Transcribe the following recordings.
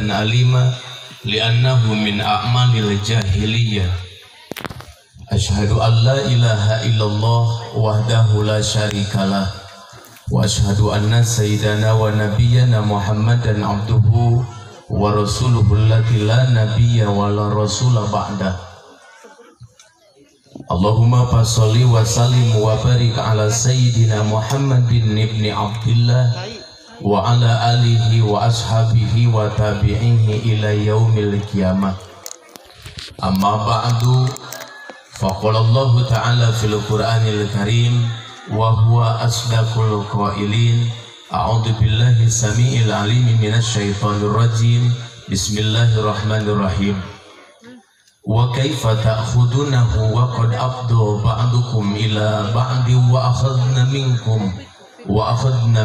adzaban alima li'annahu min a'malil jahiliyah. Asyhadu an la ilaha illallah wahdahu la syarikalah wa asyhadu anna sayyidana wa nabiyyana Muhammadan abduhu wa rasuluhu alladzi la nabiyya wa la rasula ba'dah. Allahumma fasholli wa sallim wa barik ala sayyidina Muhammadin ibni Abdillah wa ala alihi wa ashabihi wa tabi'ihi ila yaumil qiyamah. Amma ba'du. Faqala Allah ta'ala fil Qur'anil Karim wa huwa asdaqul qailin. A'udzu billahi samiil alim minasy syaithanir rajim. Bismillahirrahmanirrahim. Wa kaifa ta'khudunahu wa qad afdha ba'dukum ila ba'di wa akhadna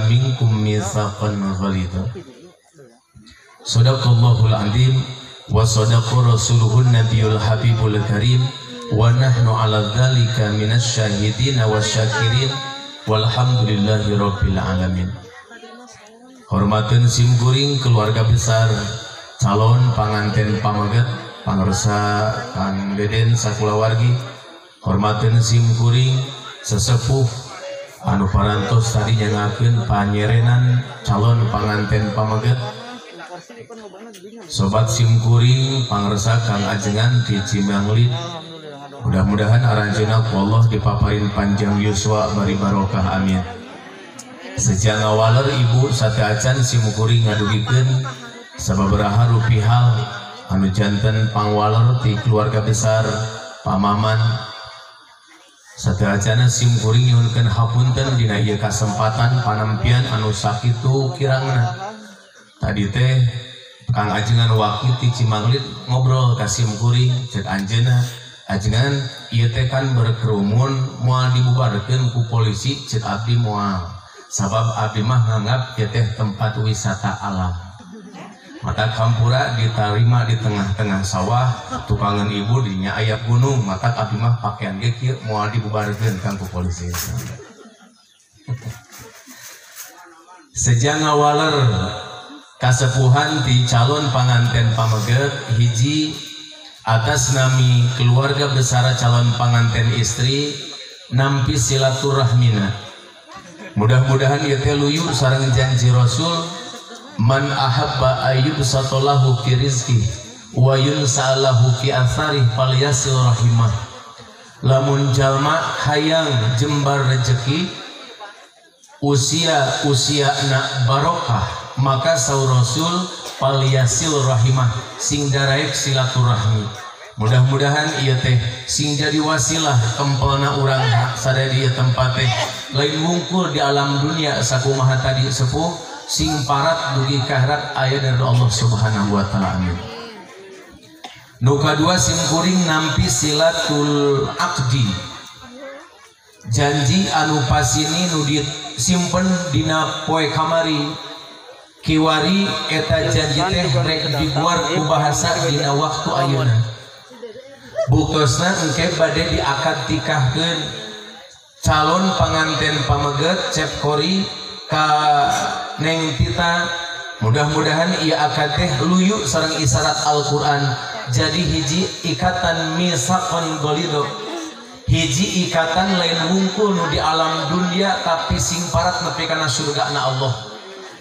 minkum mitsaqan ghalidha. Sadaqallahul azim wa sadaqa rasuluhun nabiyul habibul karim. Wa nahnu ala dzalika minasy syahidina wasyakirin walhamdulillahi rabbil alamin. Hormateun simkuring keluarga besar calon panganten pameget pangersa Kang Deden sakulawargi. Hormateun simkuring sesepuh anu parantos tadi nyangakeun panyerenan calon panganten pameget. Sobat simkuring pangersa Kang Ajengan di Cimanglit. Mudah-mudahan aranjeunna ku Allah dipaparin panjang yuswa bari barokah, amin. Sejak ngawaler ibu sateuacan simkuring ngadugikeun sababaraha rupi hal anu janten pangwaler ti keluarga besar pamaman. Sateuacanna simkuring nyuhunkeun hapunten dina ieu kasempatan panampian anu sakitu kirangna. Tadi teh Kang Ajengan Waki ti Cimanglit ngobrol ka simkuring, cek anjeunna, ajengan ieu teh kan berkerumun moal dibubarkeun ku polisi. Cek abdi moal, sabab abdi mah nganggap ieu teh tempat wisata alam. Mata kampura diterima di tengah-tengah sawah, tukangan ibu dinya aya gunung, mata abdi mah pakaian ge kieu moal dibubarkeun kan ku polisi. Sejak ngawaler kasepuhan di calon panganten pameget, hiji atas nami keluarga besar calon panganten istri nampi silaturahmina. Mudah-mudahan ieu teh luyu sareng janji Rasul, man ahabba ayyubsatalahu fi rizqi wa yunsa'alahu fi athari falyasil rahimah. Lamun jalma hayang jembar rejeki, usia-usia na barokah, maka saur Rasul falyasil rahimah, sing daraek silaturahmi. Mudah-mudahan ieu teh sing jadi wasilah kempelna urang sadaya di tempat teh lain wungkul di alam dunia sakumaha tadi sepuh, sing parat dugi ka akhirat aya dari Allah Subhanahu wa taala, amin. Nu kadua simkuring nampi silatul aqdi, janji anu pasini nu disimpen dina poe kamari. Kiwari eta janji teh rek diguar ku bahasa dina waktu ayeuna. Buktosna engke bade diakad tikahkeun calon panganten pameget Cep Kori ka Neng Tita. Mudah-mudahan ieu akad teh luyu sareng isyarat Al-Qur'an, jadi hiji ikatan misaqon golido, hiji ikatan lain wungkul nu di alam dunia tapi sing parat nepi kana surga na Allah.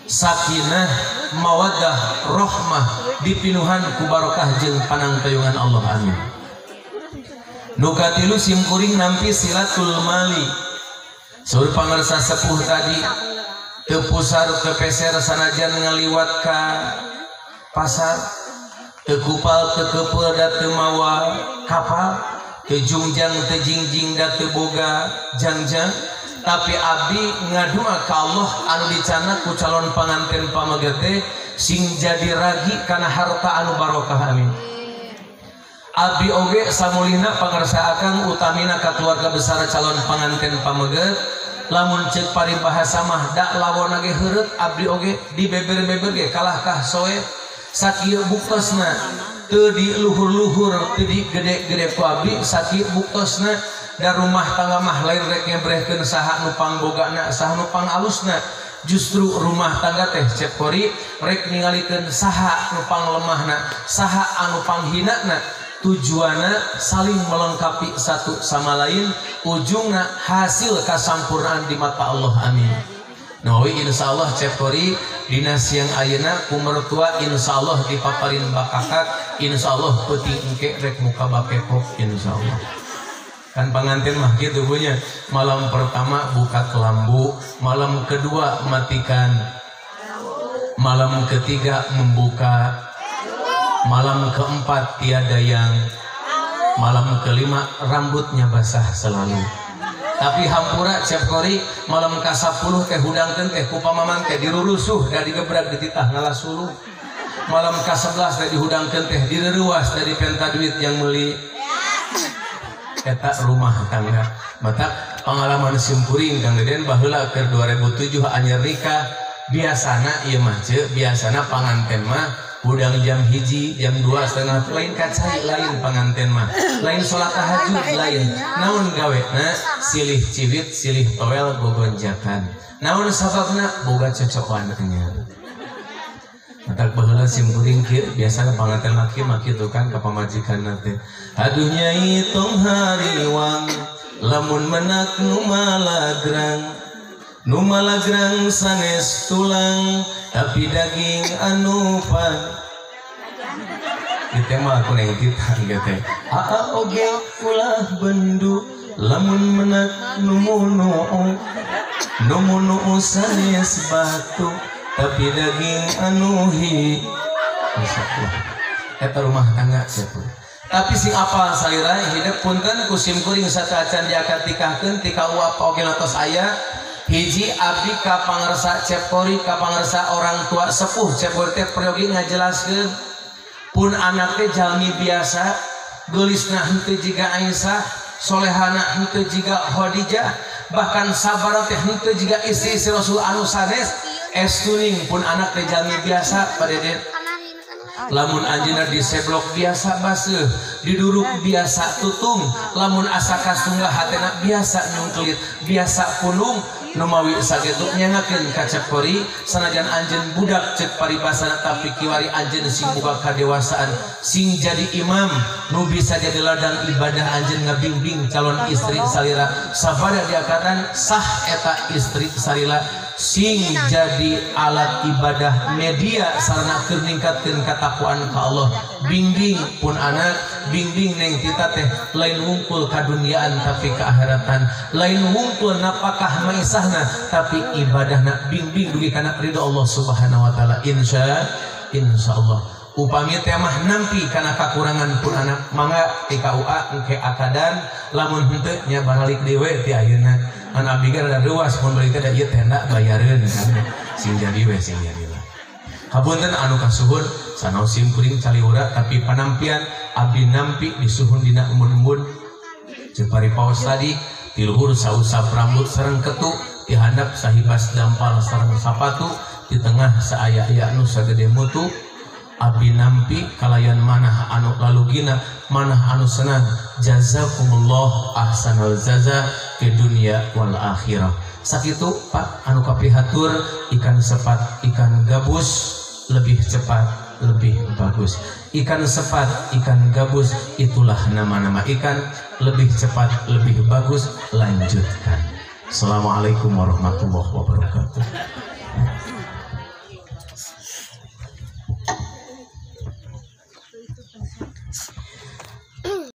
Sakinah, mawaddah, rahmah dipinuhan ku barokah jeung panangtayungan Allah, amin. Nu katilu simkuring nampi silatul mali. Saur pangersa sepuh tadi teu pusar teu peser sanajan ngaliwat ka pasar, teu kupal teu keupeul da teu mawa kapal, teu jungjang teu jingjing da teu boga jangjang, tapi abdi ngadua ka Allah anu dicana ku calon panganten pameget teh sing jadi ragi kana harta anu barokah, amin. Abdi oge samulihna pangersa akang utamina ka keluarga besar calon panganten pameget, lamun ceuk paribahasa mah da lawona ge heureut abdi oge dibeber-beber ge kalah kah soe. Sakieu buktosna teu di luhur-luhur teu di gede-gede ku abdi, sakieu buktosna da rumah tangga mah lain rek ngebrehkeun saha nu pangbogana saha nu pangalusna, Justru rumah tangga teh Cep Kori rek ningalikeun saha nu panglemahna, saha anu panghinana, tujuanna saling melengkapi satu sama lain, ujungna hasil kasampurnaan di mata Allah. Amin. Nawi insyaallah Cep Kori dina siang ayeuna ku mertua insyaallah dipaparin bakakak, insyaallah peuting engke rek muka bakepok insyaallah. Kan pangantin mah gitu punya. Malam pertama buka kelambu, malam kedua matikan, malam ketiga membuka, malam keempat tiada yang, malam kelima rambutnya basah selalu. Tapi hampura Cep Kori malam ka-10 teh hudangkeun teh ku pamaman teh dirurusuh da digebrak dititah ngalasulu. Malam ka-11 teh dihudangkeun teh direuwas da dipenta duit yang meuli. Eta rumah tangga. Mata pengalaman simkuring Kang Deden baheula keur 2007 anyar nikah, biasana ieu mah ceu, biasana panganten mah hudang jam 1, jam 2:30 lain kacai lain panganten mah. Lain salat tahajud lain. Naon gawena silih ciwit, silih towel gogonjakan. Naon sababna boga cocokan anyar. Matak baheula simkuring kieu biasana panganten laki mah kitu kan ka pamajikanna teh. Aduh nyai tong hariwang lamun menak nu malagrang, nu malagrang sanes tulang tapi daging anu pan. Ieu mah ku neng titah ge teh. Aa oge ulah bendu lamun menak nu munuu, nu munuu sanes batu tapi daging anuhi. Masyaallah. Eta rumah tangga siapa. Tapi sing apal salira hidup punten ku simkuring sateuacan diakad nikahkeun ti KUA oge tos aya hiji abdi ka pangersa Cep Kori ka pangersa orang tua sepuh Cep Kori teh peryogi ngajelaskeun pun anak teh jalmi biasa geulisna henteu jiga Aisyah, solehana henteu jiga Khadijah, bahkan sabar teh henteu jiga istri-istri Rasul anu sanes. Estuning pun anak teh jalmi biasa Pak Deden. Lamun anjeunna diseblok biasa baseuh, diduruk biasa tutung, lamun asa kasunggah hatena biasa nyungkelit, biasa punung, numawi sakitu nyangakeun ka Cep Kori sanajan anjeun budak ceuk paribasana tapi kiwari anjeun sing boga kadewasaan, sing jadi imam nu bisa jadi ladang ibadah anjeun ngabingbing calon istri salira sabada diakatan sah eta istri salira sing jadi alat ibadah media sarana keur ningkatkeun katakwaan ka Allah. Bingbing pun anak, bingbing neng kita teh lain wungkul kaduniaan tapi keakhiratan, lain wungkul napakah maisahna tapi ibadahna. Bingbing dugi kana ridho Allah Subhanahu wa taala. Insyaallah. Upami teh mah nampi kana kakurangan pun anak mangga ti KUA engke akadan lamun henteu nya baralik deui ti ayeuna. An abdi ge rada reuas mun balik teh da ieu tenda bayareun kan. Sing jadi we sing jadi lah. Hapunten anu kasuhun sanaos simkuring caliwara tapi panampian abdi nampi disuhun dina embun-embun. Ceuk paripaos tadi ti luhur sausap rambut sareng ketu, di handap sahibas dampal sareng sapatu, di tengah saaya-aya nu sagede mutu. Abdi nampi kalayan manah anu lalugina manah anu senang. Jazakumullah ahsanal jaza ke dunia wal akhirah. Sakitu Pak anu kapihatur ikan sepat ikan gabus lebih cepat lebih bagus. Ikan sepat ikan gabus itulah nama-nama ikan, lebih cepat lebih bagus. Lanjutkan. Assalamualaikum warahmatullahi wabarakatuh.